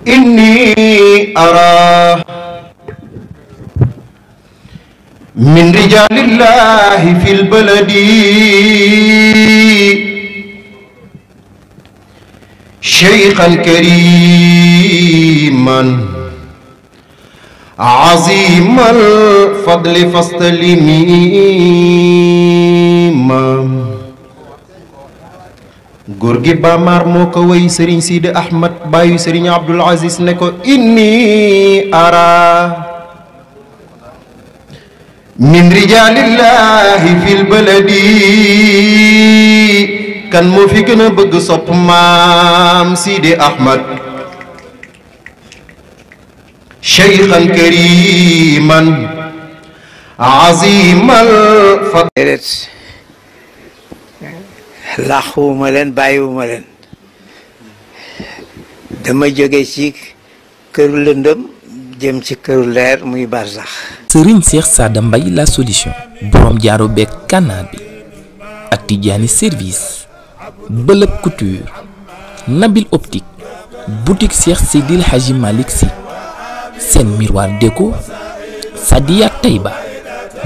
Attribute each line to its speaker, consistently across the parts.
Speaker 1: إني أرى من رجال الله في البلد شيخا كريما عظيم الفضل فاستلميما góor gi Bamar moo ko way Serigne Sidi Ahmad baayu Serigne Abdoul Aziz ne ko inni ara min rijalillahi fil baladi kan moo fi gën a bëgg sopp maam Sidi Ahmad shaykhan kariman azimal fadl
Speaker 2: laaxuwuma leen bàyyiwuma leen dama jóge ci këru lëndëm jëm ci këru leer muy barsax.
Speaker 3: Serigne Cheikh Sada Mbaye la solution borom jaaro beeg kànnaar bi ak Tidiane service bëlëb couture Nabil optique boutique Cheikh Seydil Hadji Malick Sy seen miroir déco Sadia Taïba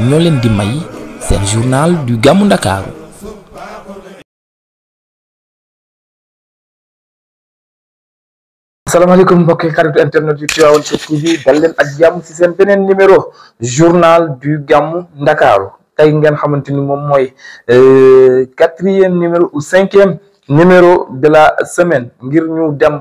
Speaker 3: ñoo leen di may seen journal du Gamou Ndakaaru.
Speaker 4: asalaamaaleykum mbokki xaritu internet yu Tivaouane 7 TV dal leen ak jàmm ci seen beneen numéro journal du Gamou Ndakaaru tey ngeen xamante ni moom mooy quatrième numéro ou cinquième numéro de la semaine ngir ñu dem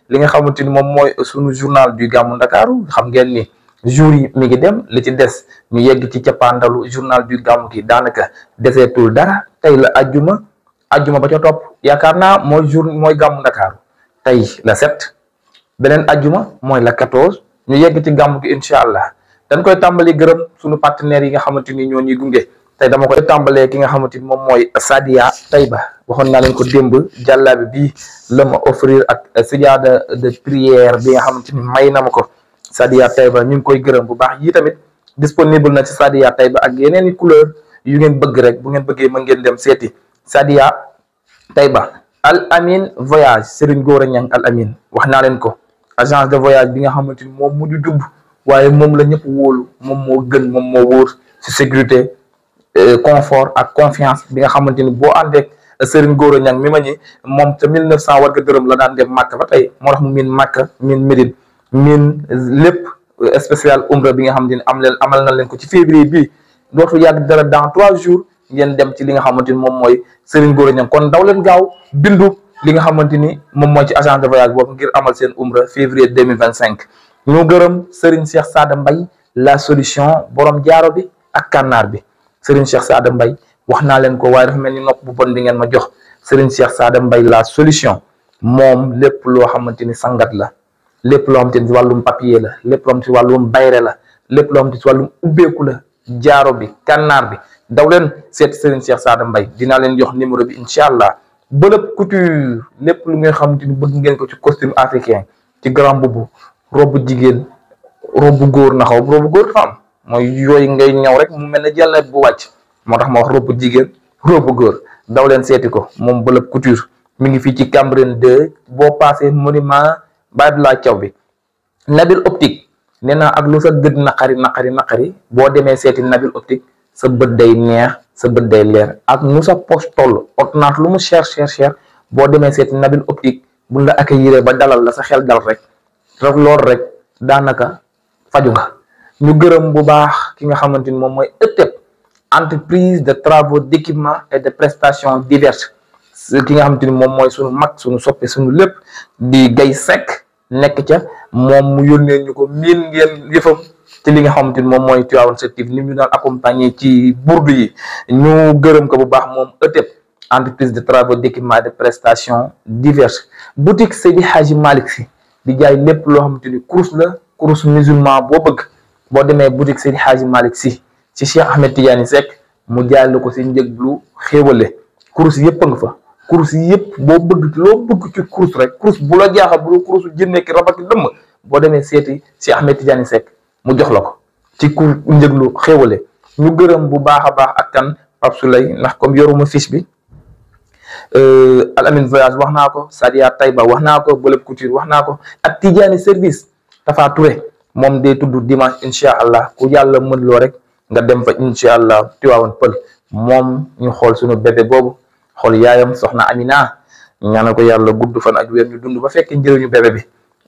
Speaker 4: li nga xamante ni moom mooy sunu journal du Gamou Ndakaaru xam ngeen ni jour yi mi ngi dem li ci des ñu yegg ci cappaandalu journal du Gamou gi daanaka deseetul dara tey la ajjuma ba ca topp yaakaar naa mooy Gamou Ndakaaru tey la 7. beneen ajjuma mooy la 14 ñu yegg ci gàmm gi incha allah dañ koy tàmbali gërëm suñu partenaires yi nga xamante ni ñoo ñuy gunge tey dama koy tàmbalee ki nga xamante ni moom mooy Sadia Taïba waxoon naa leen ko démb jàllaabi bi la ma offrir ak sijaada de prière bi nga xamante ni may na ma ko Sadia Taïba ñu ngi koy gërëm bu baax yi tamit disponible na ci Sadia Taïba ak yeneen i couleur yu ngeen bëgg rek bu ngeen bëggee mën ngeen dem seeti Sadia Taïba Al Amin voyage Serigne Gora Niang Al Amin wax naa leen ko agence de voyage bi nga xamante ni moom mu di judd waaye moom la ñëpp wóolu moom moo gën moom moo wóor ci sécurité confort ak confiance bi nga xamante ni boo àndeek Serigne Gora Niang mi ma ñi moom ca 1900 war ga dërëm la daan dem Màkka ba tey moo tax mu miin Màkka miin Médine miin lépp spécial umra bi nga xamante ni amal na leen ko ci février bi dootu yàgg dara dans 3 jours ngeen dem ci li nga xamante ni moom mooy Serigne Gora Niang kon daw leen gaaw bindu li nga xamante ni moom mooy ci agence de voyage boobu ngir amal seen umra février 2025 ñu gërëm Serigne Cheikh Sada Mbaye la solution borom jaaro bi ak kànnaar bi Serigne Cheikh Sada Mbaye wax naa leen ko waaye dafa mel ni nopp bu bon bi ngeen ma jox Serigne Cheikh Sada Mbaye la solution moom lépp loo xamante ni sangat la lépp loo xamante ni ci wàllum papier la lépp loo xamante ni ci wàllum bayre la lépp loo xamante ni ci wàllum ubbeeku la jaaro bi kànnaar bi daw leen seet Serigne Cheikh Sada Mbaye dinaa leen jox numéro bi incha allah. bëlëb couture lépp lu nga xamante ni bëgg ngeen ko ci costume africain ci grand boubou robu jigéen robu góor na xaw robu góor dafa am mooy yooyu ngay ñëw rek mu mel ne jàll bu wàcc moo tax ma wax robu jigéen robu góor daw leen seeti ko moom bëlëb couture mi ngi fii ci Cambérène 2 boo passé monument Badula Thiaw bi Nabil optique nee naa ak lu sa gëd naqari boo demee seeti Nabil optique sa bët day neex sa bët day leer ak nu sa poche toll ordonnance lu mu cher boo demee seeti Nabil optique buñ la accueillir ba dalal la sa xel dal rek loolu rek daanaka faju nga ñu gërëm bu baax ki nga xamante ni moom mooy ETEP entreprise de travaux d'équipement et de prestations diverses ki nga xamante ni moom mooy suñu mag suñu soppe suñu lépp di Gay Seck nekk ca moom mu yónnee ñu ko miin ngeen yëfam ci li nga xamante ni moom mooy Tivaouane 7 TV ni mu daan accompagner ci burdu yi ñu gërëm ko bu baax moom ETEP entreprise de travaux d'équipement et de prestations diverses boutique Seydi Hadji Malick Sy di jaay lépp loo xamante ni kurus la kurus musulman boo bëgg boo demee boutique Seydi Hadji Malick Sy ci Cheikh Ahmed Tidiane Seck mu jaay la ko si njëg lu xéewale kurus yëpp a nga fa kurus yëpp boo bëgg loo bëgg ci kurus rek kurus bu la jaaxal bu kurusu jëndee ki rabaki dëmm boo demee seeti Cheikh Ahmed Tidiane Seck mu jox la ko ci ku njëglu xéewale ñu gërëm bu baax a baax ak kan Pape Souley ndax comme yoruma fiche bi Al Amin Voyage wax naa ko Sadia Tayba wax naa ko Bëlëb Couture wax naa ko ak Tidiane service Tafa Touré moom day tudd dimanche incha allah ku yàlla mën loo rek nga dem fa incha allah Tiwaawan Pël moom ñu xool suñu bébé boobu xool yaayam soxna Amina ñaanal ko yàlla gudd fan ak wér ñu dund ba fekk njëriñu bébé bi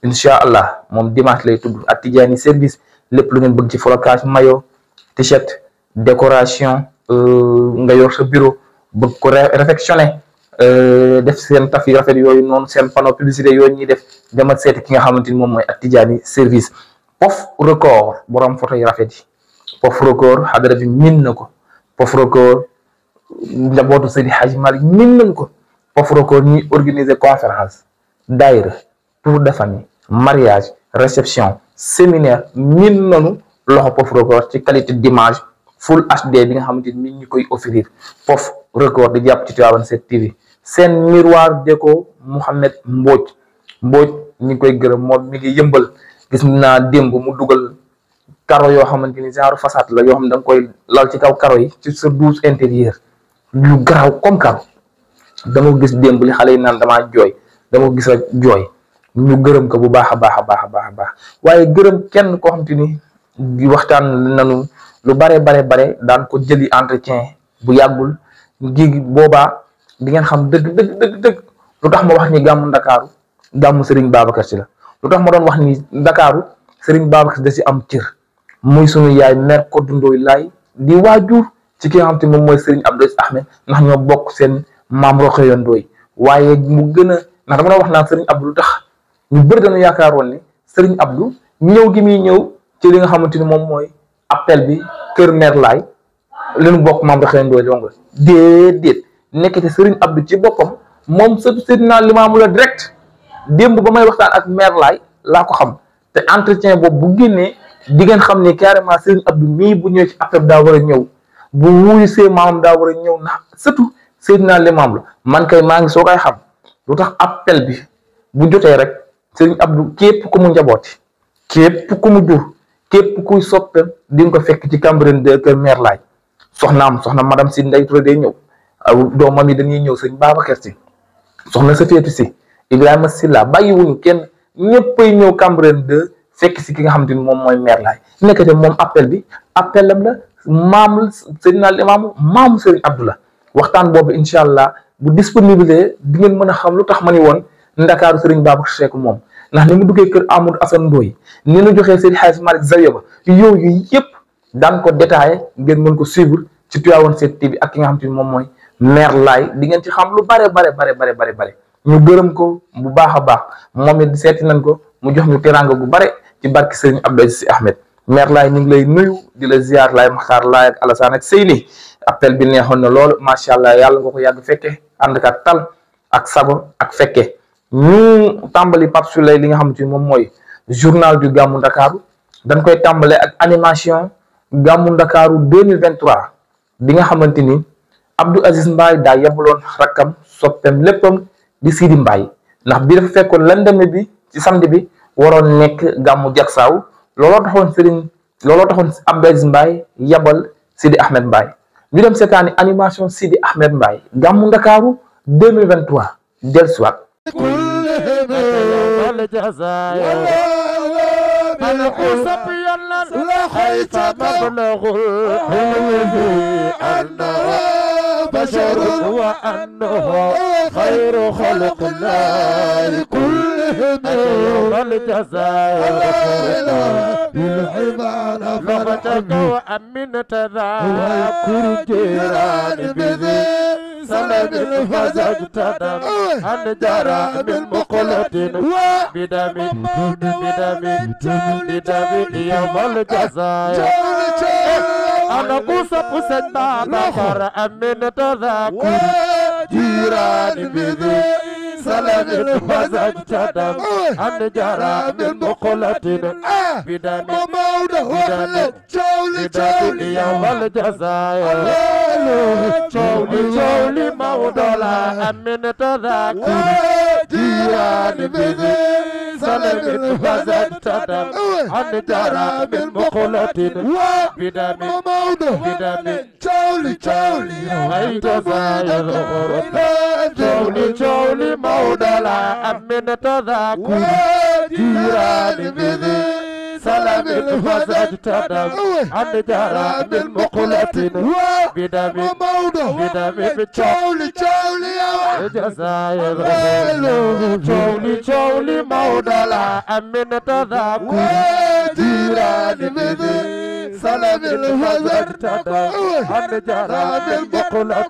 Speaker 4: incha allah moom dimanche lay tudd ak Tidiane service lépp lu ngeen bëgg ci flocage maillot t-shirt décoration nga yor sa bureau bëgg ko réfectionné def seen taf yi rafet yooyu noonu seen panneau publicité yooyu ñuy def demal seeti ki nga xamante ni moom mooy ak Tidiane service Pof Record borom photo yi rafet yi Pof Record xadara bi min na ko Pof Record njabootu Seydi Hadji Malick min nañ ko Pof Record ñuy organiser conférence daayira tour de famille mariage réception séminaire min nañu loxo Pof Record ci qualité d'image full HD bi nga xamante ni ñu koy offrir Pof Record di jàpp ci Tivaouane 7TV seen miroir déco Mouhamed Mbodj ñi koy gërëm moom mi ngi yëmbal gis naa démb mu dugal karo yoo xamante ni genre façade la yoo xam ne da nga koy lal ci kaw karo yi ci sa douche intérieure lu garaaw comme karo dama gis démb li xale yi naan damaa jooy dama gis rek jooy ñu gërëm ko bu baax a baax a baax a baax a baax waaye gërëm kenn koo xamante ni waxtaan nanu lu bare daan ko jëli entretien bu yàggul gi boobaa di ngeen xam dëgg lu tax ma wax ni gàmmu Ndakaaru gàmmu Serigne Babacar Sy la lu tax ma doon wax ni Ndakaaru Serigne Babacar Sy da si am cër muy sunu yaay mère Kodou Ndoye Laye di waajur ci ki nga xam te moom mooy Serigne Abdou Ahmed ndax ñoo bokk seen maam Rokhaya Ndoye waaye mu gën a ndax dama doon wax naan Serigne Abdou lu tax ñu bëri dañu yaakaaroon ni Serigne Abdou ñëw gi muy ñëw ci li nga xamante ni moom mooy appel bi kër mère Laye leen bokk maam Rokhaya Ndoye donga déedéet nekkete Serigne Abdou ci boppam moom sëtu Seydina Limaamu la direct démb ba may waxtaan ak mère Laye laa ko xam te entretien boobu bu génnee di ngeen xam ne carrément Serigne Abdou mii bu ñëwee ci appel daa war a ñëw bu wuyu see maamam daa war a ñëw ndax surtout Seydina Limaam la man kay maa ngi soo koy xam lu tax appel bi bu jotee rek Serigne Abdou képp ku mu njabooti képp ku mu jur képp kuy soppe di nga ko fekk ci Cambérène de kër mère Laye soxna madame si Ndeye Touré day ñëw doomam yi dañuy ñëw sëñ Babacar Sy soxna Safietou Sy Ibrahima Silla bàyyiwuñu kenn ñëppay ñëw Cambérène de fekk si ki nga xamante ni moom mooy mère Laye nekkate moom appel bi appelam la maam Seydina Limaamu maamu Serigne Abdou la waxtaan boobu incha allah bu disponible di ngeen mën a xam lu tax ma ni woon Ndakaaru Serigne Babacar Sy moom ndax ni mu duggee kër Amadou Assane Ndoye ni nu joxee Seydi Hadji Malick Zawiya ba yooyu yëpp daan ko détaillé ngeen mën ko suivre ci Tivaouane 7TV ak ki nga xamante ni moom mooy mère Laye di ngeen ci xam lu bare ñu gërëm ko bu baax a baax moom it seeti nañ ko mu jox ñu teraanga gu bare ci barki Serigne Abdou Aziz Sy Ahmed mère Laye ñu ngi lay nuyu di la ziar Laye Maxtaar Laye ak Alassane ak Seyni appel bi neexoon na loolu macha allah yàlla nga ko yàgg fekke ànd ak tal ak sago ak fekke ñu tàmbali Pape Souley li nga xamante ni moom mooy journal du Gammu Ndakaaru dañ koy tàmbale ak animation Gammu Ndakaaru 2023 bi nga xamante ni Abdou Aziz Mbaye daa yebaloon rakkam soppem léppam di Sidi Mbaye ndax bi dafa fekkoon lendemain bi ci samedi bi waroon nekk gàmmu Jaksaaw looloo taxoon Abdou Aziz Mbaye yebal Sidi Ahmed Mbaye ñu dem seetaani animation Sidi Ahmed Mbaye Gammu Ndakaaru 2023 dellusiwaat بشر وأنه خير خلق الله كلهم الجزاء بالعباد فبتك وأمن تذاكر جيران بذي سند فزجت دم أن جرى من مقلة بدم يوم الجزاء أنا قصة بابا أمن تذاكر جيران بذي سلم فزجت دم أن جرى من مقلة بدم يوم الجزاء جولي موضولا أمن تذاكر جيران بذي سلم فزجت دم أن جرى من مقلة بدم جولي أي جزاء
Speaker 5: جولي موضلا أمن تذاكر جيران بذي سلام الفزج تدم عن جرى من مقلة بدم جولي جزائر جولي موضلا أمن تذاكر جيران بذي سلام الفزج تدم عن جرى من مقلة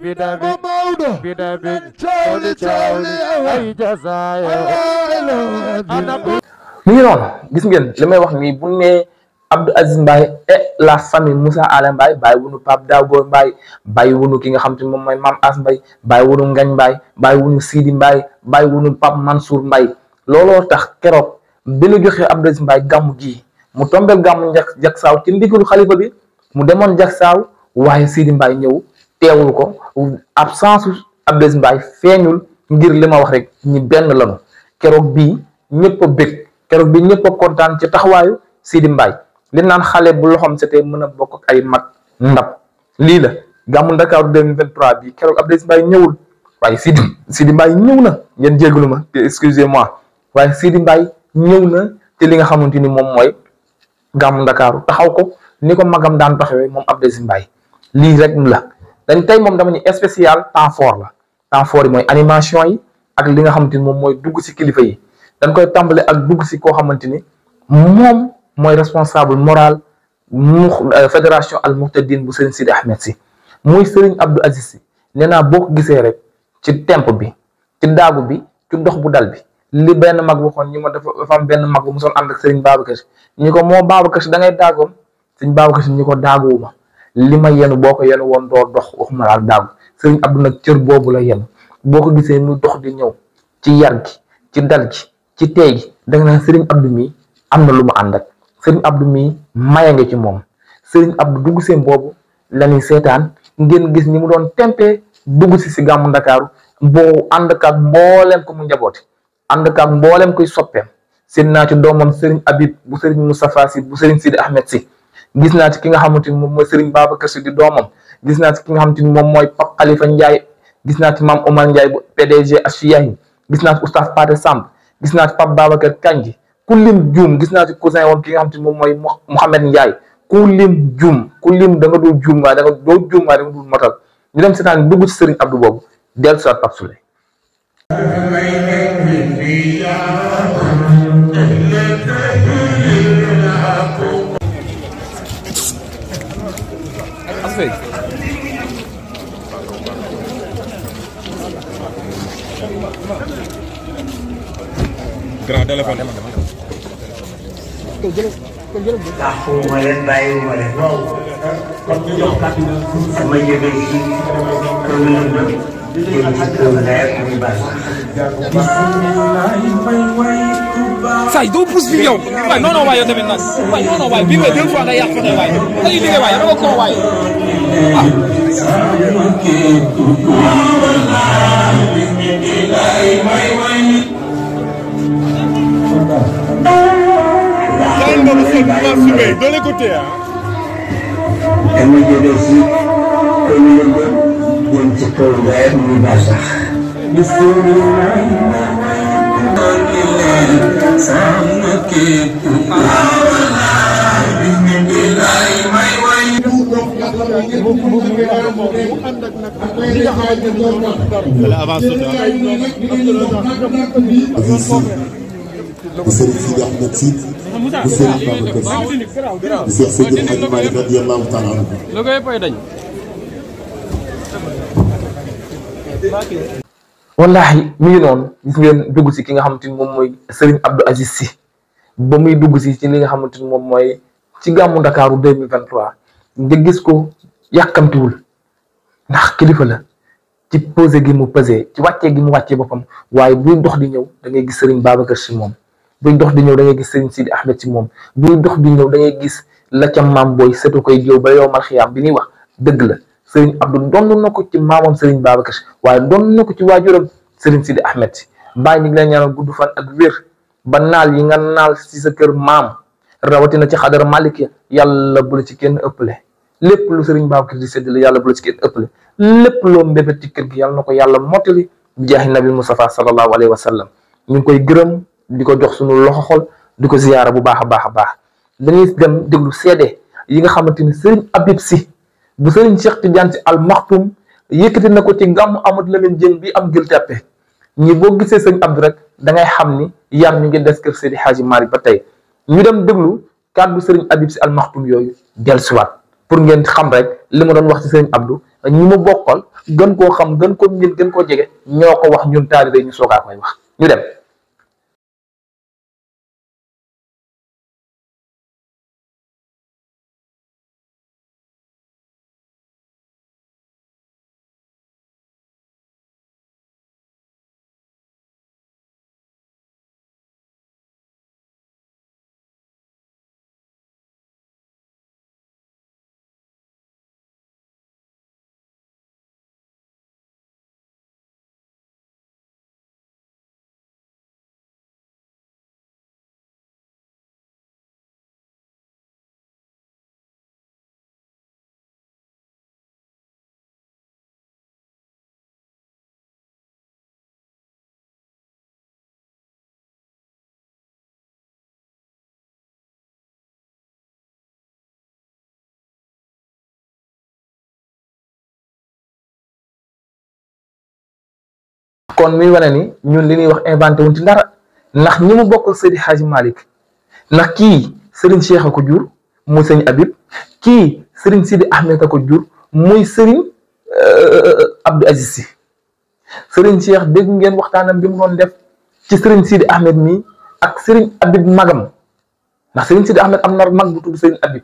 Speaker 5: بدم جولي أي جزائر
Speaker 4: mi ngi noonu gis ngeen li may wax nii bu ne Abdou Aziz Mbaye et la famille Moussa Alé Mbaye bàyyi wunu Pape Daouda Mbaye bàyyi wunu ki nga xam te moom mooy Mame As Mbaye bàyyi wunu Ngagne Mbaye bàyyi wunu Sidi Mbaye bàyyi wunu Pape Mansour Mbaye looloo tax keroog bi ñu joxee Abdou Aziz Mbaye gàmmu gii mu tombeel gàmmu jak saaw ci ndigalu xalifa bi mu demoon jak saaw waaye Sidi Mbaye ñëw teewul ko absence Abdou Aziz Mbaye feeñul ngir li ma wax rek ñi benn lanu keroog bii ñëpp a bég keroog bi ñëpp a kontaan ci taxawaayu Sidi Mbaye li naan xale bu loxoom c'était mën a bokk ak ay mag ndab lii la gàmmu Ndakaaru 2023 bi keroog Abdou Aziz Mbaye ñëwul waaye Sidi Mbaye ñëw na ngeen jégalu ma excusez-moi waaye Sidi Mbaye ñëw na te li nga xamante ni moom mooy gàmmu Ndakaaru taxaw ko ni ko magam daan taxawee moom Abdou Aziz Mbaye lii rek la dañ tey moom dama ñu spécial temps fort la temps fort yi mooy animation yi ak li nga xamante ni moom mooy dugg si kilifa yi dañ koy tàmbale ak dugg si koo xamante ni moom mooy responsable moral mu fédération al muhtadin bu Serigne Sidi Ahmed si muy Serigne Abdou Aziz si nee naa boo ko gisee rek ci temp bi ci daagu bi ci dox bu dal bi li benn mag waxoon ñi ma dafa am benn mag bu mosoon ànd ak Serigne Babacar ñi ko moo Babacar da ngay daagoom Serigne Babacar ñi ko daaguwuma li ma yenu boo ko yenu woon doo dox waxuma laa daagu Serigne Abdou nag cër boobu la yenu boo ko gisee muy dox di ñëw ci yar gi ci dal gi ci tey gi da nga naan Serigne Abdou mii am na lu mu ànd ak Serigne Abdou mii maya nga ci moom Serigne Abdou dugg seen boobu la ñuy seetaan ngeen gis ni mu doon tempee dugg si gàmmu Ndakaaru boo ànd ak mbooleem ko mu njabooti ànd ak mbooleem koy soppeem seen naa ci doomam Serigne Habib bu Serigne Moustapha Sy bu Serigne Sidi Ahmed Sy gis naa ci ki nga xamante ni moom mooy Serigne Babacar Sy di doomam gis naa ci ki nga xamante ni moom mooy Pape Khalifa Ndiaye gis naa ci Mame Omar Ndiaye bu PDG Asfiyahi gis naa ci Oustaz Pathé Samb gis naa ci Pape Babacar Kandji ku lim juum gis naa ci cousin woon ki nga xam te moom mooy Mouhamed Ndiaye ku lim juum ku lim da nga dul juum waaye da nga doo juum waaye da nga dul matal ñu dem seetaan dugg ci Serigne Abdou boobu dellu si waat Pape Souley
Speaker 2: taxuma leen bàyyiwuma leen sama jóge ci kër lëndëm jëm ci kër leer muy baax
Speaker 6: say doo pousse bi yow waay non non waay yow tamit nag waay non non waay bii mooy deux fois nga yàq fa tey waay dañuy liggéey waay dama ko waay
Speaker 5: de l'écouter hein.
Speaker 2: dama jóge ci kër lëndëm jëm ci kër leer muy baax
Speaker 7: bu Serigne Sidi Ahmed Sy bu Serigne Babacar Sy bu Cheikh Seydi El Hadji Malick radiyallahu ta'ala anhu
Speaker 4: wallahi mi ngi noonu gis ngeen dugg si ki nga xamante ni moom mooy Serigne Abdou Aziz Sy ba muy dugg si ci li nga xamante ni moom mooy ci gàmmu Ndakaaru 2023 nga gis ko yàkkamtiwul ndax kilifa la ci posé gi mu pesé ci wàccee gi mu wàccee boppam waaye buy dox di ñëw da ngay gis Serigne Babacar Sy moom buy dox di ñëw da ngay gis Serigne Sidi Ahmed Sy moom buy dox di ñëw da ngay gis la ca maam booy setu koy jëw ba yow mal xiyaam bi ñuy wax dëgg la Serigne Abdou donn na ko ci maamam Serigne Babacar Sy waaye donn na ko ci waajuram Serigne Sidi Ahmed Sy bàyyi ñu ngi lay ñaanal gudd fan ak wér ba naal yi nga naal ci sa kër maam rawatina ci xadara Malick yàlla bu la ci kenn ëppale lépp lu sëriñ Babacar di séddale yàlla bu la ci kenn ëppale lépp loo mbébét ci kër gi yàlla na ko yàlla mottali bi jaahi nabi Mustafa sallallahu alayhi wa sallam. ñu ngi koy gërëm di ko jox suñu loxo xol di ko ziyaara bu baax a baax a baax. dañuy dem déglu seede yi nga xamante ni sëriñ Habib Sy bu sëriñ Cheikh Tidiane Sy Al Maktoum yëkkati na ko ci gàmmu Amadou Lamine Dieng bi am Gueule Tapée ñi boo gisee sëriñ Abdou rek da ngay xam ni yar mi ngi des kër Seydi Hadji Malick ba tey ñu dem déglu kàddu sëriñ Habib Sy Al Maktoum yooyu dellusiwaat pour ngeen xam rek li ma doon wax ci sëriñ Abdou ñi mu bokkal gën koo xam gën ko miin gën koo jege ñoo ko wax ñun taalibe ñu soogaa koy wax ñu dem. kon mi wane ni ñun li ñuy wax inventé wuñ ci dara ndax ñi mu bokkal Seydi Hadji Malick ndax kii Serigne Cheikh a ko jur muy Serigne Habib kii Serigne Sidi Ahmed a ko jur muy Serigne Abdou Aziz Sy Serigne Cheikh dégg ngeen waxtaanam bi mu doon def ci Serigne Sidi Ahmed mi ak Serigne Habib magam ndax Serigne Sidi Ahmed am na mag bu tudd Serigne Habib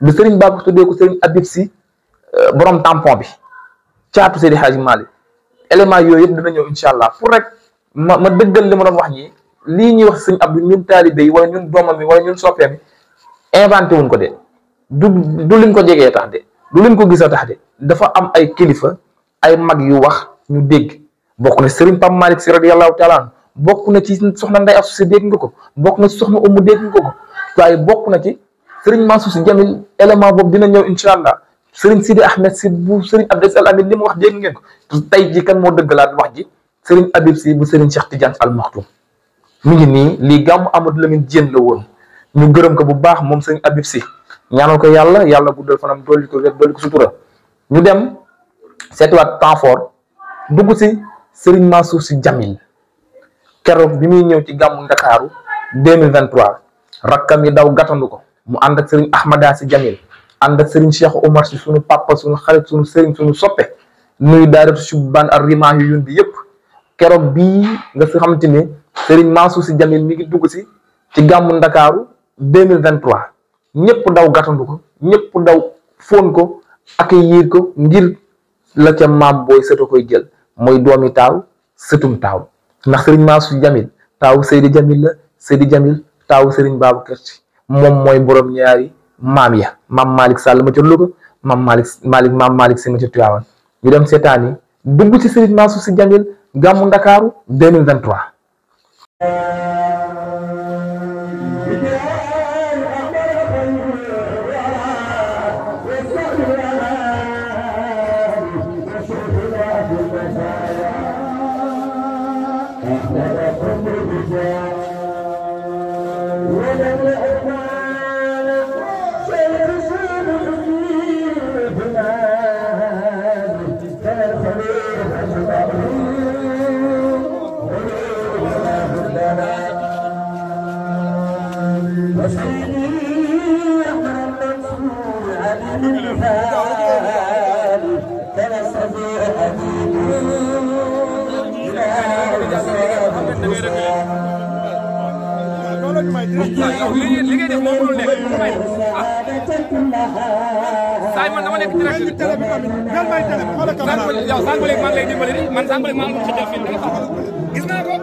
Speaker 4: bi Serigne Babacar tuddee ko Serigne Habib Sy borom tampon bi caatu Seydi Hadji Malick élément yooyu yëpp dina ñëw incha allah pour rek ma dëggal li ma doon wax ñi lii ñuy wax sëñ Abdou ñun taalibe yi wala ñun doomam yi wala ñun soppee mi inventé wuñ ko de du liñ ko jegee tax de du liñ ko gis a tax de dafa am ay kilifa ay mag yu wax ñu dégg bokk na Serigne Pape Malick Sy radiyallahu taala bokk na ci soxna Ndeye Assou Sy dégg nga ko bokk na ci soxna Oumou dégg nga ko waaye bokk na ci Serigne Mansour Sy Djamil élément boobu dina ñëw incha allah Serigne Sidi Ahmed Sy bu Serigne Abdou Aziz Al Amine li mu wax dégg ngeen ko tey ji kan moo dëggalaat wax ji Serigne Habib Sy bu Serigne Cheikh Tidiane Al Maktoum mi ngi nii lii gàmmu Amadou Lamine Dieng la woon ñu gërëm ko bu baax moom Serigne Habib Sy ñaanal ko yàlla guddal fanam dolli ko wér dolli ko sutura ñu dem seetiwaat temps fort dugg si Serigne Mansour Sy Djamil keroog bi muy ñëw ci gàmmu Ndakaaru 2023 rakkam yi daw gàttandu ko mu ànd ak Serigne Ahmada Sy Djamil ànd ak Serigne Cheikh Omar Sy sunu papa sunu xarit sunu Serigne sunu soppe nuyu daayira Subban ar rima yu yun bi yëpp keroog bii nga si xamante ni Serigne Mansour Sy Djamil mi ngi dugg si ci gàmmu Ndakaaru 2023 ñëpp daw gàttandu ko ñëpp daw fóon ko ak yiir ko ngir la ca maam booy sëto koy jël mooy doomi taaw sëtum taaw ndax Serigne Mansour Sy Djamil taaw Seydi Djamil la Seydi Djamil taaw Serigne Babacar Sy moom mooy borom ñaari maam ya maam Malick Sall ma ca Louga maam Malick Sy ma ca Tivaouane ñu dem seetaani dugg ci Serigne Mansour Sy Djamil gàmmu Ndakaaru 2023
Speaker 6: li ngay def moom mënul nekk saa man dama nekk direct yow sànq léegi maa ngi lay dimbali man sànq léegi maa ngi xëccal fii dama xam gis naa ko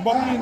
Speaker 5: mbokk yi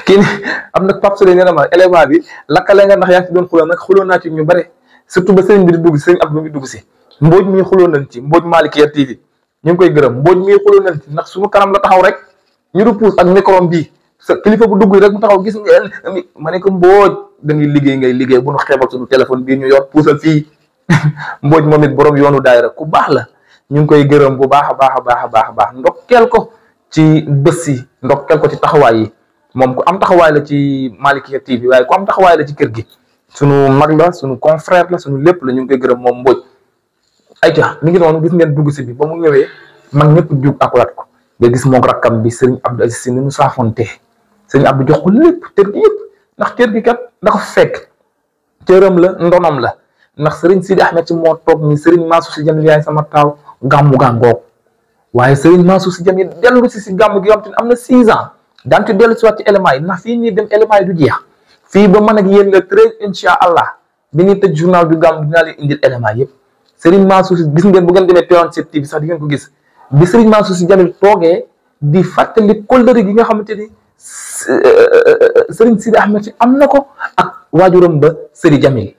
Speaker 4: kii am nag Pape Souley nee na ma élément bi lakkale nga ndax yaa ci doon xuloo nag xuloo naa ci ñu bare surtout ba sëriñ bi di dugg si sëriñ Abdou bi dugg si Mbodj mii xuloo nañ ci Mbodj Malikia TV ñu ngi koy gërëm Mbodj mii xuloo nañ ci ndax suñu kanam la taxaw rek ñu du puus ak micro bii sa kilifa bu dugg rek mu taxaw gis ngeen ma ne ko Mbodj da ngay liggéey ngay liggéey bu nu xeebal suñu téléphone bii ñu yor puusal fii Mbodj moom it borom yoonu daayira ku baax la ñu ngi koy gërëm bu baax a baax a baax a baax a baax ndokkeel ko ci bés yi ndokkeel ko ci taxawaay yi moom ku am taxawaay la ci Malikia TV waaye ku am taxawaay la ci kër gi sunu mag la sunu confrère la sunu lépp la ñu ngi koy gërëm moom Mbodj ayca mi ngi noonu gis ngeen dugg si bi ba mu ñëwee mag ñëpp jug akulaat ko nga gis moom rakkam bi Serigne Abdou Aziz Sy ni ñu saafonte Serigne Abdou jox ko lépp cër gi yëpp ndax cër gi kat da ko fekk cëram la ndonom la ndax Serigne Sidi Ahmed Sy moo toog ni Serigne Mansour Sy Djamil yaay sama taaw gàmmu gàngoog waaye Serigne Mansour Sy Djamil dellu si gàmmu gi nga xam te ne am na 6 ans daan ci dellu si waat ci éléments yi ndax fii ñuy dem éléments yi du jeex fii ba man ak yéen le 13 incha allah bi ñuy tëj journal du gàmmu dinaa leen indil éléments yëpp Serigne Mansour Sy gis ngeen bu ngeen demee Tivaouane 7TV sax di ngeen ko gis bi Serigne Mansour Sy Djamil toogee di fàttali kóllëre gi nga xamante ni Serigne Sidi Ahmed Sy am na ko ak waajuram ba Serigne Djamil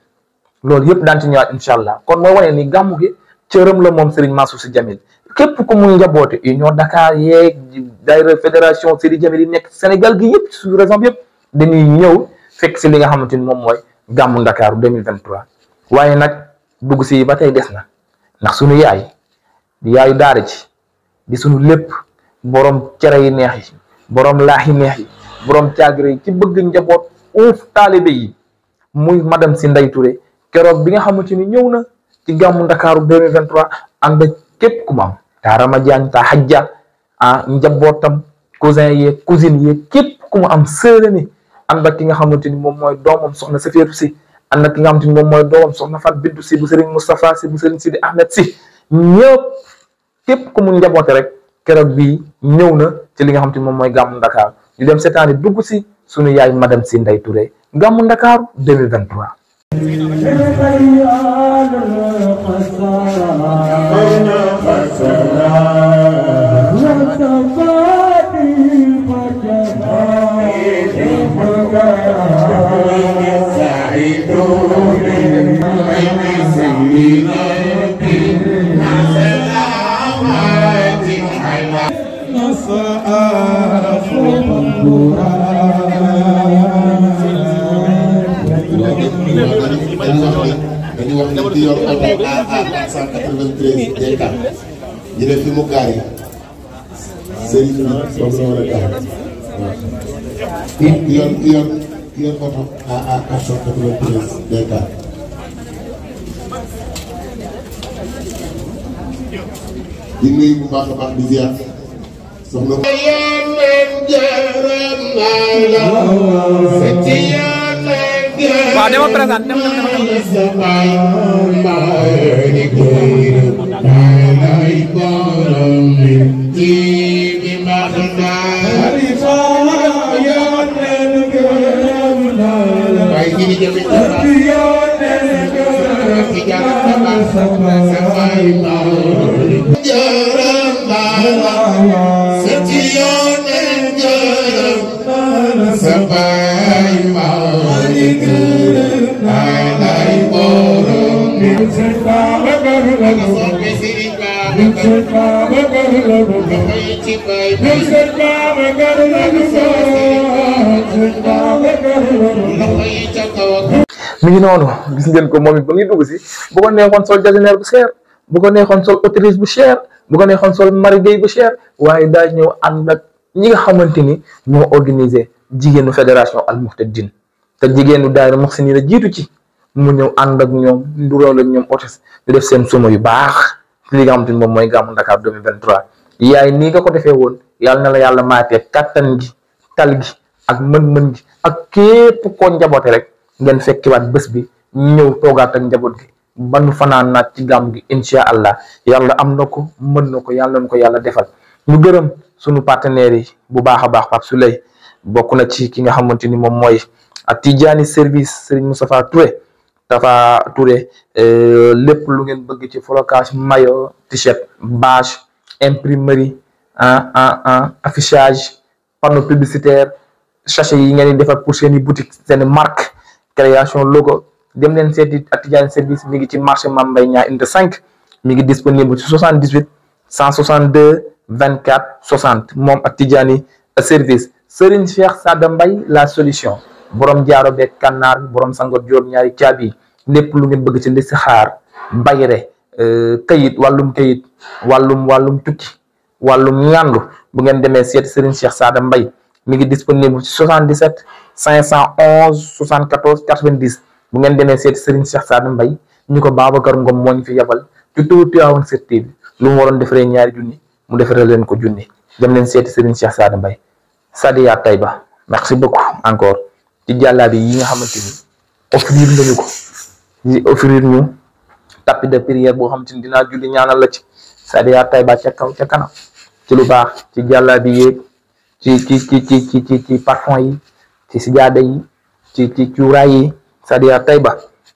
Speaker 4: loolu yëpp daan ci ñëwaat incha allah kon mooy wane ni gàmmu gi cëram la moom Serigne Mansour Sy Djamil képp ku mu njaboote Union Dakar yeeg daayira fédération Serigne Djamil yi nekk Sénégal gi yëpp sous région bi yëpp dañuy ñëw fekk si li nga xamante ni moom mooy gàmmu Dakar 2023 waaye nag dugg si ba tey des na ndax sunu yaay di yaayu daara ji di sunu lépp borom cere yi neex yi borom laax yi neex yi borom caagre yi ci bëgg njaboot uuf taalibe yi muy madame Sy Ndeye Touré keroog bi nga xamante ni ñëw na ci gàmmu Ndakaaru 2023 ànd ak képp ku mu am taarama jaañ ta xajja njabootam cousin yeeg cousine yeeg képp ku mu am sërëni ànd ak ki nga xamante ni moom mooy doomam soxna Safiyatu Sy ànd ak ki nga xamante ni moom mooy doomam soxna Fat Bintou Sy bu Serigne Moustapha Sy bu Serigne Sidi Ahmed Sy ñëpp képp ku mu njaboote rek keroog bii ñëw na ci li nga xamante ni moom mooy gàmmu Ndakaaru ñu dem seetaani dugg si sunu yaay madame Sy Ndeye Touré gàmmu Ndakaaru 2023
Speaker 7: dañu wax ne di yor oto AA 493 DK ñu ne fi mu gaar yi sëriñ bi boobu la war a gaar ki yor oto AA 493 DK di nuyu bu baax a baax di ziar soxna
Speaker 6: waaw dama présente dem
Speaker 4: mi ngi noonu gis ngeen ko moom it ba ngi dugg si bu ko neexoon sol jasinaire bu cher bu ko neexoon sol autriche bu cher bu ko neexoon sol marigay bu cher waaye daa ñëw ànd ak ñi nga xamante ni ñoo organisé jigéenu fédération Al Muhtadine te jigéenu daayira Muhsinin la jiitu ci mu ñëw ànd ak ñoom nduróo la ñoom otes ñu def seen suma yu baax li nga xamante ni moom mooy gàmmu Dakar 2023 yaay nii nga ko defee woon yàlla na la yàlla maatee kattan gi tal gi ak mën-mën gi ak képp koo njaboote rek ngeen fekkiwaat bés bi ñëw toogaat ak njaboot gi ba nu fanaan naat ci gàmm gi incha allah yàlla am na ko mën na ko yàlla na ko yàlla defal ñu gërëm sunu partenaires yi bu baax a baax Pape Souley bokk na ci ki nga xamante ni moom mooy ak Tidjani service Serigne Moustapha Touré lépp lu ngeen bëgg ci flocage maillot t-shirt bâche imprimerie affichage panneau publicitaire sachet yi ngeen di defar pour seeni boutique seeni marque création logo dem leen seeti ak Tidjani service mi ngi ci marché Mame Mbaye Niang unité 5 mi ngi disponible ci 78 162 24 60 moom ak Tidjani service Serigne Cheikh Sada Mbaye la solution borom jaaro beeg kànnaar borom sangot juróom ñaari caabi lépp lu ngeen bëgg ci listixaar bayre kayit wàllum tukki wàllum ñàndu bu ngeen demee seeti Serigne Cheikh Sada Mbaye mi ngi disponible ci 77 511 74 90 bu ngeen demee seeti Serigne Cheikh Sada Mbaye ñu ko Babacar Ngom moo ñu fi yabal ci tuuti Tivaouane 7TV lu mu waroon defaree ñaari junni mu defaree leen ko junni dem leen seeti Serigne Cheikh Sada Mbaye Sadia Taïba merci beaucoup encore ci jàllaabi yi nga xamante ni offrir nañu ko di offrir ñu tapis de prière boo xamante ni dinaa julli ñaanal la ci Sadia Taïba ca kaw ca kanam ci lu baax ci jàllaabi yeeg ci parfum yi ci sijaada yi ci cuuraay yi Sadia Taïba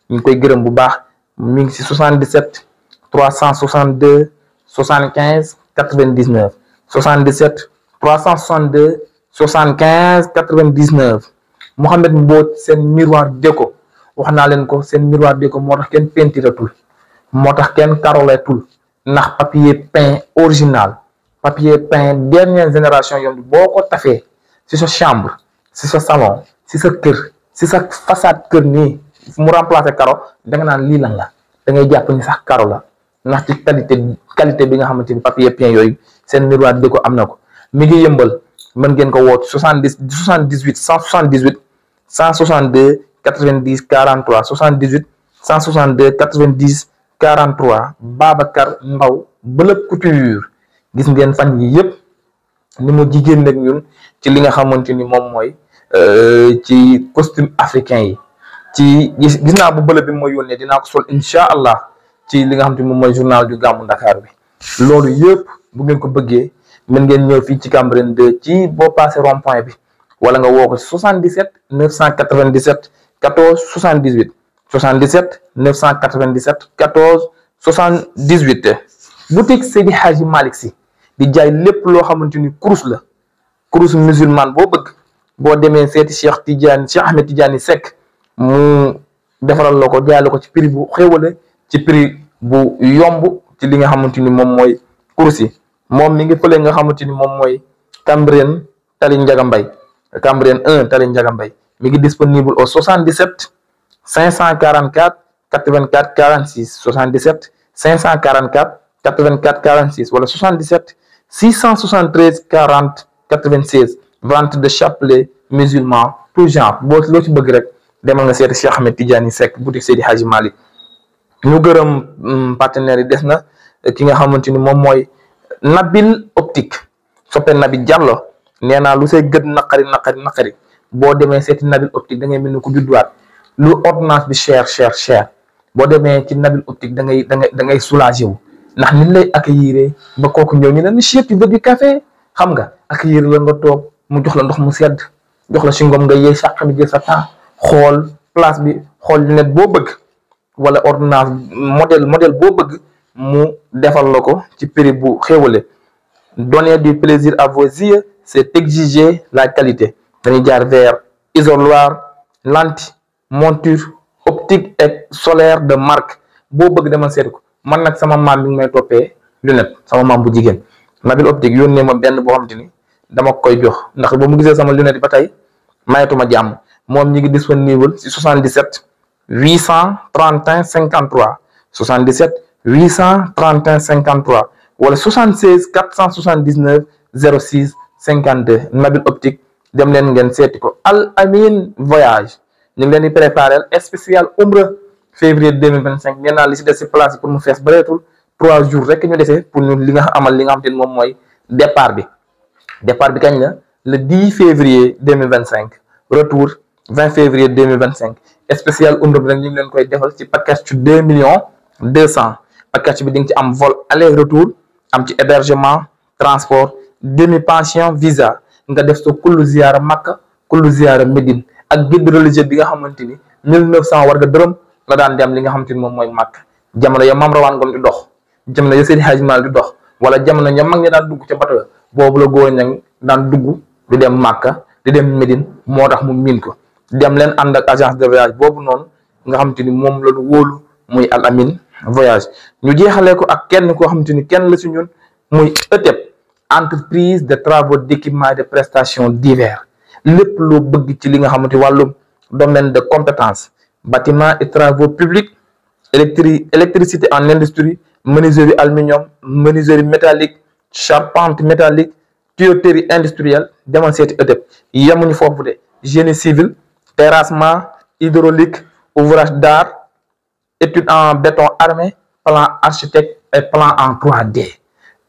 Speaker 4: ñu ngi koy gërëm bu baax mi ngi ci 77 362 75 99 77 362 75 99 Mohamed Mbodj seen miroir déco wax naa leen ko seen miroir déco moo tax kenn pentiratul moo tax kenn karoletul ndax papier peint original papier peint dernière génération yoon boo ko tafee ci sa chambre ci sa salon ci sa kër ci sa façade kër nii mu remplacer caro da nga naan lii lan la da ngay jàpp ni sax caro la ndax ci qualité bi nga xamante ni papier peint yooyu seen miroir déco am na ko mi ngi yëmbal mën ngeen ko woot 78 178 162 90 43 78 162 90 43 Babacar Mbaw Bëlëb Couture gis ngeen fan yi yëpp ni mu jigéen nag ñun ci li nga xamante ni moom mooy ci costume africain yi ci gis naa bu bëlëb bi mooy yónnee dinaa ko sol incha allah ci li nga xamante ni moom mooy journal du gàmmu Dakar bi loolu yëpp bu ngeen ko bëggee mën ngeen ñëw fii ci Cambérène 2 ci boo passé rond point bi wala nga woo ko 77 997 14 78 77 997 14 78. boutique Seydi Hadji Malick Sy di jaay lépp loo xamante ni kurus la, kurus musulman boo bëgg boo demee seeti Cheikh Ahmed Tidiane Seck mu defaral la ko jaay la ko ci prix bu xéwale, ci prix bu yomb ci li nga xamante ni moom mooy kurus yi. moom mi ngi fële nga xamante ni moom mooy Cambérène Tali Ndiaga Mbaye, Cambérène 1 Tali Ndiaga Mbaye, mi ngi disponible au 77 544 84 46 77 544 84 46 wala 77 673 40 96. vente de chapelet musulman tout genre boo loo ci bëgg rek demal nga seeti Cheikh Ahmed Tidiane Seck boutique Seydi Hadji Malick. ñu gërëm partenaires yi, des na ki nga xamante ni moom mooy Nabil Optique. soppe Nabi Diallo nee naa lu say gët naqari boo demee seeti Nabil Optique da ngay mel ni ku judduwaat. lu ordonnance bi cher boo demee ci Nabil Optique da ngay soulagé wu, ndax nit lay accueillir ba kooku ñëw ñu ne monsieur tu veux du café, xam nga accueillir la nga toog mu jox la ndox mu sedd, jox la si ngom nga yee sàq mi jël sa temps xool place bi, xool lunette boo bëgg wala ordonnance modèle boo bëgg mu defal la ko ci prix bu xéwale. donner du plaisir à vos yeux, c'est exiger la qualité. dañuy jaar vers isoloir, lentille, monture optique et solaire de marque boo bëgg demal seet ko. man nag sama maam mi ngi may toppee lunette, sama maam bu jigéen. Nabil Optique yónnee ma benn boo xamante ni dama koy jox ndax ba mu gisee sama lunette yi ba tey mayetuma jàmm. moom ñi ngi disponible ci 77 831 53 77 831 53 wala 76 479 06 52. Nabil Optique dem leen ngeen seeti ko. Al Amin voyage ñu ngi leen di préparer spécial umra février 2025. nee naa li si des si place pour mu fees bareetul 3 jours rek ñu desee pour ñu li nga amal li nga xam te ne moom mooy départ bi kañ la le 10 février 2025 retour 20 février 2025. spécial umra bi nag ñu ngi leen koy defal ci package ci 2 millions 200. package bi di nga ci am vol aller retour, am ci hébergement, transport, demi pension, visa, nga def sa kullu ziyaara Makka, kullu ziyaara Médine ak guide religieux bi nga xamante ni 1900 war nga dërëm la daan dem li nga xamante ni moom mooy Makka. jamono ya Maam Rawaan Ngom di dox, jamono ya Seydi Hadji Malick di dox, wala jamono ya mag ñi daan dugg ca bato boobu la góor ña daan dugg di dem Makka di dem Médine, moo tax mu miin ko. dem leen ànd ak agence de voyage boobu noonu nga xamante ni moom la ñu wóolu muy Al Amin voyage. ñu jeexalee ko ak kenn koo xamante ni kenn la si ñun muy ETEP, entreprise de travaux d'équipement et de prestations divers. lépp loo bëgg ci li nga xamante wàllum domaine de compétence, bâtiment et travaux publics, électricité en industrie, menuiserie aluminium, menuiserie métallique, charpente métallique, tuyauterie industrielle, demal seeti ETEP. yemuñu foofu de, génie civil, terrassement, hydraulique, ouvrage d'art, études en béton armé, plan architecte et plan en 3D.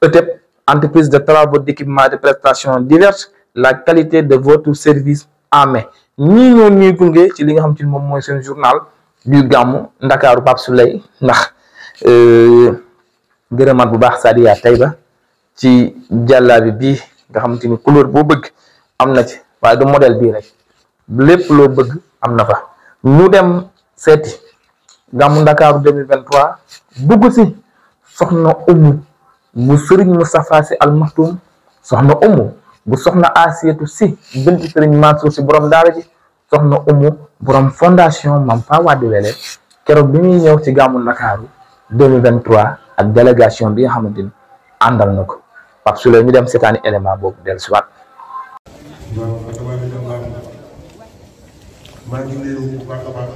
Speaker 4: ETEP, entreprise de travaux d'équipement et de prestations diverses, la qualité de votre service en main. ñii ñoo ñuy gunge ci li nga xam ci moom mooy seen journal du gàmmu Ndakaaru Pape Souleye, ndax gërëmaat bu baax Sadia Taïba ci jàllaabi bii nga xamante ni couleur boo bëgg am na ci, waaye du modèle bii rek, lépp loo bëgg am na fa. ñu dem seeti gàmmu Ndakaaru 2023 dugg si soxna Umu bu Serigne Moustapha Sy Al Maktoum, soxna Umu bu soxna Asiyatu Sy binti Serigne Mansour Sy borom daara ji, soxna Umu borom fondation Mame Fa Wade Wele. keroog bi muy ñëw ci gàmmu Ndakaaru 2023 ak délégation bi nga xamante ni àndal na ko. Pape Souleye ñu dem seetaani élément boobu dellu si waat.
Speaker 7: maa ngi nuyu bu baax a baax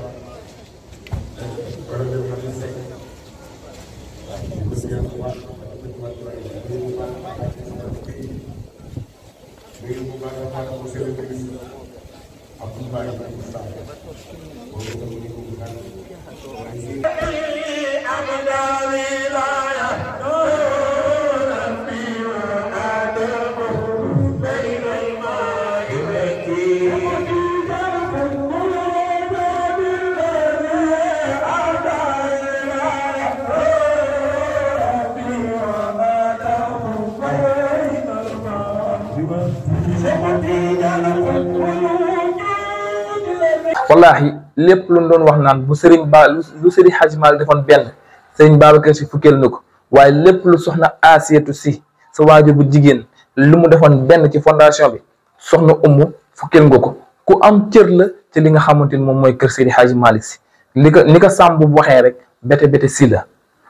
Speaker 4: wallahi lépp lu doon wax naan bu lu Serigne Hadji Malick defoon benn Serigne Babacar Sy fukkeel na ko waaye lépp lu soxna Asiyatu Sy sa waajur bu jigéen lu mu defoon benn ci fondation bi soxna Umu fukkeel nga ko ku am cër la ci li nga xamante ni moom mooy kër Serigne Hadji Malick Sy ni ko Samb bu waxee rek bete si la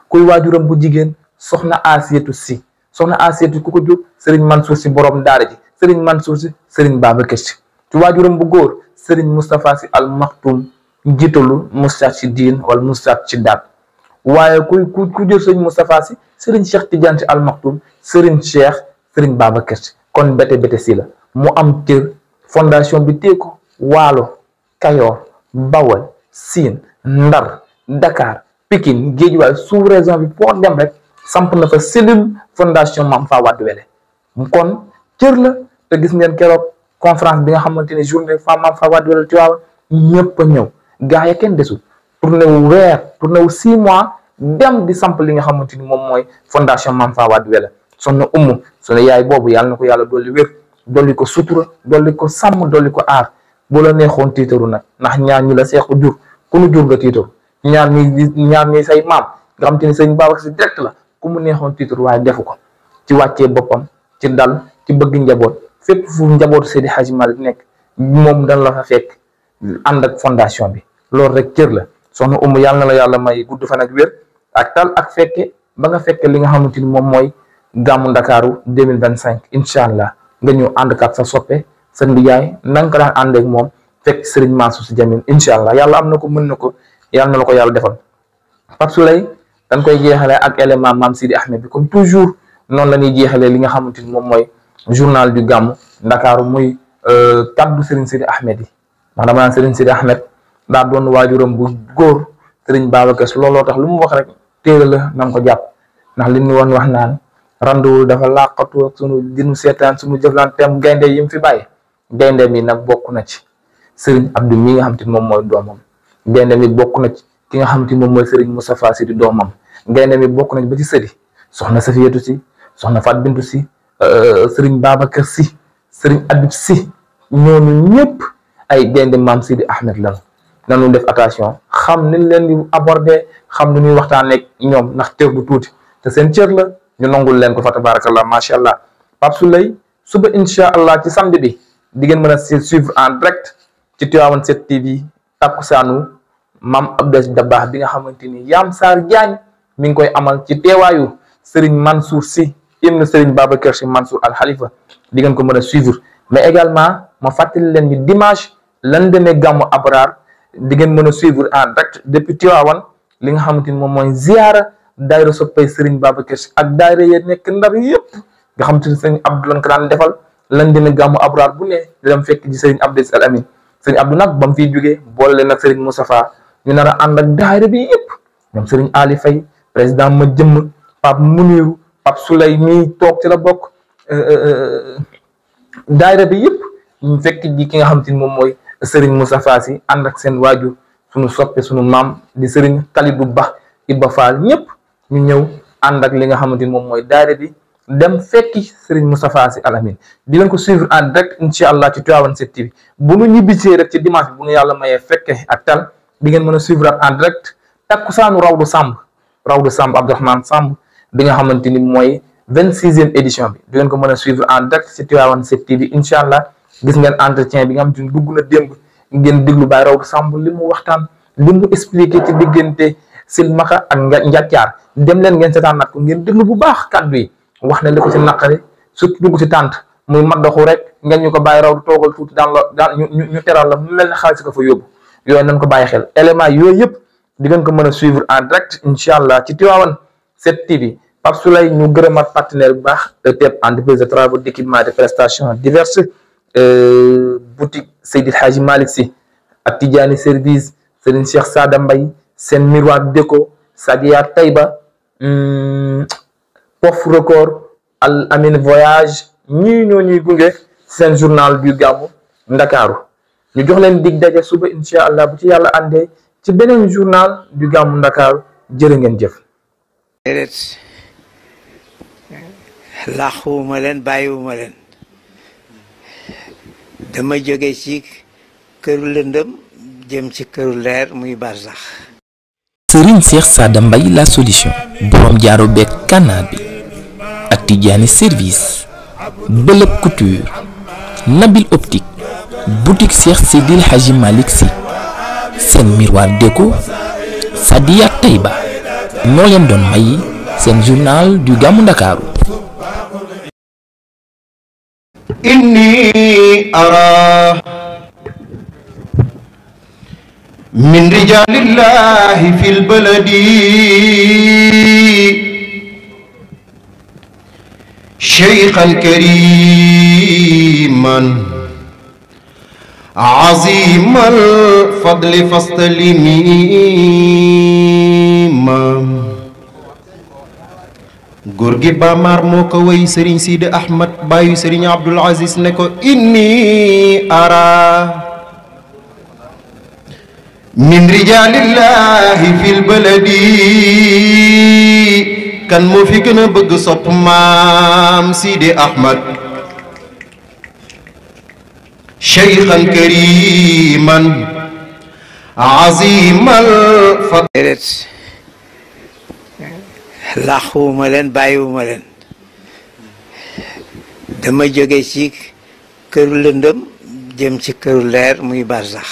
Speaker 4: kuy waajuram bu jigéen soxna Asiyatu Sy soxna Asiyatu ku ko jur Serigne Mansour Sy borom daara ji Serigne Mansour Sy Serigne Babacar Sy ci waajuram bu góor Serigne Moustapha Sy Al Maktoum njiitalu Moustarchidine wala Moustarchidaat waaye ku jur Serigne Moustapha Sy Serigne Cheikh Tidiane Sy Al Maktoum Serigne Cheikh Serigne Babacar Sy kon bete si la mu am cër fondation bi tee ko Waalo Kayoor Bawol Siin Ndar Dakar Pikine Guédiawaye sous-région bi foo dem rek samp na fa cellule fondation Mame Fa Wade Wele kon cër la te gis ngeen keroog conférence bi nga xamante ne journée femme Mame Fa Wade Wele Tiwaawan ñëpp a ñëw gaa yi kenn desul tourné wu 6 mois dem di samp li nga xamante ni moom mooy fondation Mame Fa Wade Wele soxna Umu sunu yaay boobu yàlla na ko yàlla dolli wér dolli ko sutura dolli ko sàmm dolli ko aar bu la neexoon tiitaru nag ndax ñaar ñi la seexu jur ku mu jur nga tiitaru ñaar ñi say maam nga xam te ni sëñ Babacar Sy direct la ku mu neexoon tiitaru waaye defu ko ci wàccee boppam ci dal ci bëgg njaboot fépp fu njabootu Seydi Hadji Malick nekk moom dan la fa fekk ànd ak fondation bi loolu rek cër la soxna Umu yàlla na la yàlla may gudd fan ak wér ak tal ak fekke ba nga fekke li nga xamante ni moom mooy gàmmu Ndakaaru 2025 incha allah nga ñëw ànd ak sa soppe sa ndiyaay na nga ko daan ànd ak moom fekk Serigne Mansour Sy Djamil incha allah yàlla am na ko mën na ko yàlla na la ko yàlla defal Pape Souleye dañ koy jeexalee ak élément Mame Sidi Ahmed bi comme toujours noonu la ñuy jeexalee li nga xamante ni moom mooy journal du gàmmu Ndakaaru muy kaddu Serigne Sidi Ahmed yi ndax dama naan Serigne Sidi Ahmed daa doon waajuram bu góor Serigne Babacar Sy looloo tax lu mu wax rek téere la na nga ko jàpp ndax li ñu woon wax naan randuwul dafa laqatu ak sunu dinu seetaan sunu jëflanteem gaynde yi mu fi bàyyi gaynde mi nag bokk na ci Serigne Abdou mi nga xam te moom mooy doomam gaynde mi bokk na ci ki nga xam te moom mooy Serigne Moustapha Sy di doomam gaynde mi bokk na ci ba ci sëdi soxna Safiyatu Sy soxna Fat Bintou Sy Serigne Babacar Sy Serigne Abib Sy ñooñu ñëpp ay gaynde Mame Sidi Ahmed lan nanu def attention xam ni leen di aborder xam ni ñuy waxtaanee ñoom ndax cër bu tuuti te seen cër la ñu nangul leen ko fa tabarakallah macha allah Pape Souleye suba incha allah ci samedi bi di ngeen mën a suivre en direct ci Tivaouane 7 TV takkusaanu Mame Abdou Aziz Dabakh bi nga xamante ni Yam Sarr Diagne mi ngi koy amal ci teewaayu Serigne Mansour Sy ibn Serigne Babacar Sy Mansour Al Khalifa di ngeen ko mën a suivre mais également ma fàttali leen ni dimanche lan demee gàmmu Abrar di ngeen mën a suivre en direct depuis Tivaouane li nga xamante ni moom mooy ziara daayira soppay Serigne Babacar Sy ak daayira yi nekk Ndar yëpp nga xamante ni Serigne Abdou lan ko daan defal lan demee gàmmu Abrar bu ne di dem fekk ji Serigne Abdou Aziz Al Amin Serigne Abdou nag ba mu fiy jógee boole leen ak Serigne Moustapha ñu nar a ànd ak daayira bi yëpp ñoom Serigne Ali Faye président ma jëmm Pape Muniru Pape Souleye mi toog ci la bokk daayira bi yëpp ñu fekk ji ki nga xamante ni moom mooy Serigne Moustapha Sy ànd ak seen waajur sunu soppe sunu maam di Serigne Kalidou Ba Iba Fall ñëpp ñu ñëw ànd ak li nga xamante ni moom mooy daayira bi dem fekki Serigne Moustapha Sy Al Amin di leen ko suivre en direct incha allah ci Tivaouane 7 TV bu nu ñibbisee rek ci dimanche bu nu yàlla mayee fekke ak tal di ngeen mën a suivre en direct takkusaanu Rawdu Samb Abdourahmane Samb bi nga xamante ni mooy 26e édition bi di ngeen ko mën a suivre en direct ci Tivaouane 7 TV incha allah gis ngeen entretien bi nga xamante ni dugg na démb ngeen déglu Baye Rawdu Samb li mu waxtaan li mu expliqué ci diggante silmaxa ak njàccaar dem leen ngeen seetaan nag ko ngeen déglu bu baax kàddu yi wax na li ko ci naqari surtout dugg ci tànt muy maddaxu rek ngeen ñu ko Baye Rawdu toogal tuuti daan ñu teral la mu mel ne xaalis ko fa yóbbu yooyu nañ ko bàyyi xel élément yooyu yëpp di ngeen ko mën a suivre en direct incha allah ci Tivaouane 7 TV Pape Souleye ñu gërëmaat partenaire bu baax ETEP entreprise de travaux d'équipement de prestations diverses boutique Seydi Hadji Malick Sy ak Tidjani service Serigne Cheikh Sada Mbaye seen miroir déco Sadia Taïba Pof Record Al Amin voyage ñii ñoo ñuy gunge seen journal du gàmmu Ndakaaru ñu jox leen dig daje suba incha allah bu ci yàlla àndee ci beneen journal du gàmmu Ndakaaru jërë ngeen jëf.
Speaker 8: déedéet laaxuwuma leen bàyyiwuma leen dama jóge ci këru lëndëm jëm ci këru leer muy barsax.
Speaker 3: Serigne Cheikh Sada Mbaye la solution borom jaaro beeg kànnaar bi ak Tidiane service Bëlëb couture Nabil optique boutique Cheikh Seydil Hadji Malick Sy seen miroir déco Sadia Taïba ñoo leen doon may seen journal du Gamou Ndakaaru.
Speaker 1: inni ara min rijalillahi fil baladi shaykhan kariman azimal fadli fastalima góor gi Bamar moo ko way Serigne Sidi Ahmad baayu Serigne Abdoul Aziz ne ko inni ara min rijalillahi fil baladi kan moo fi gën a bëgg sopp maam Sidi Ahmad shaykhan kariman azimal fadl.
Speaker 8: déedéet làquwuma leen bàyyiwuma leen dama jóge ci këru lëndëm jëm ci këru leer muy barsax.